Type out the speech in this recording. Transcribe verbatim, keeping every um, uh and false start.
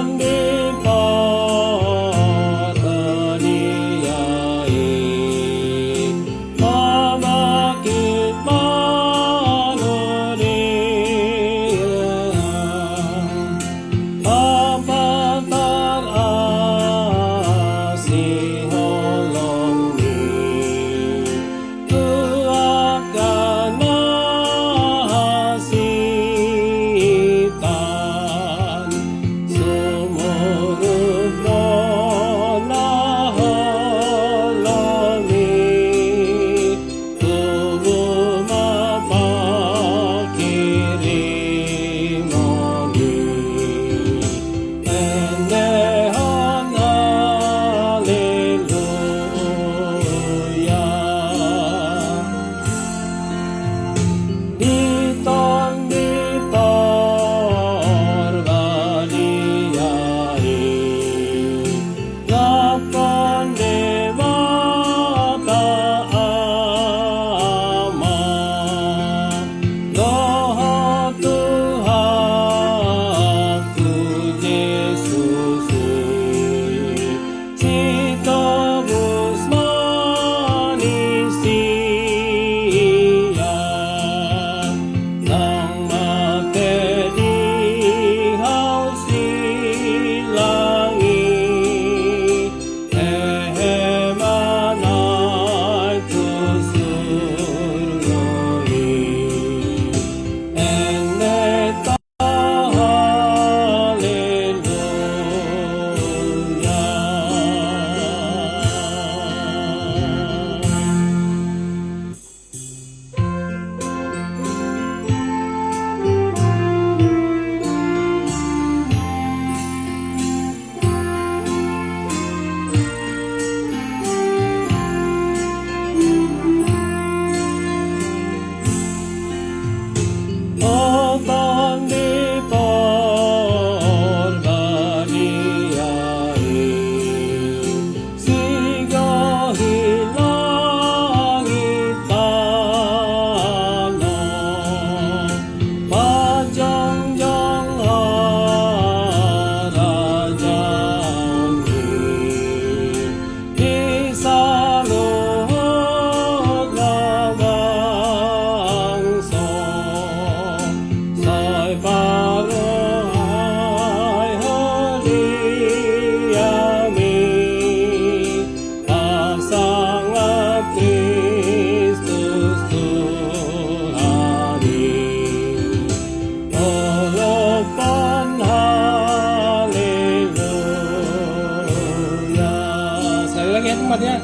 Di parbadia i, mabangkit manu di, amang, amang tarasi holong i. Tu angka na hasitan, sumurut do na holong i, tubu ma pangkirimon i. Endehon haleluya. Di Tondi Parbadia i, lampon Debata Ama. Dohot Tuhanku Jesus i, sitobus ma ni sia, nang mate di hau silang i, hehe ma naeng tu surgo i. Ende ta, haleluya. Otan di Parbadia i, sigahi langit tano, pajongjong harajaon i, di saluhut na bangso, sai paruhai huriami, parsangap Kristus Tuhan i. Olopan haleluya. Sekali lagi ya, teman ya.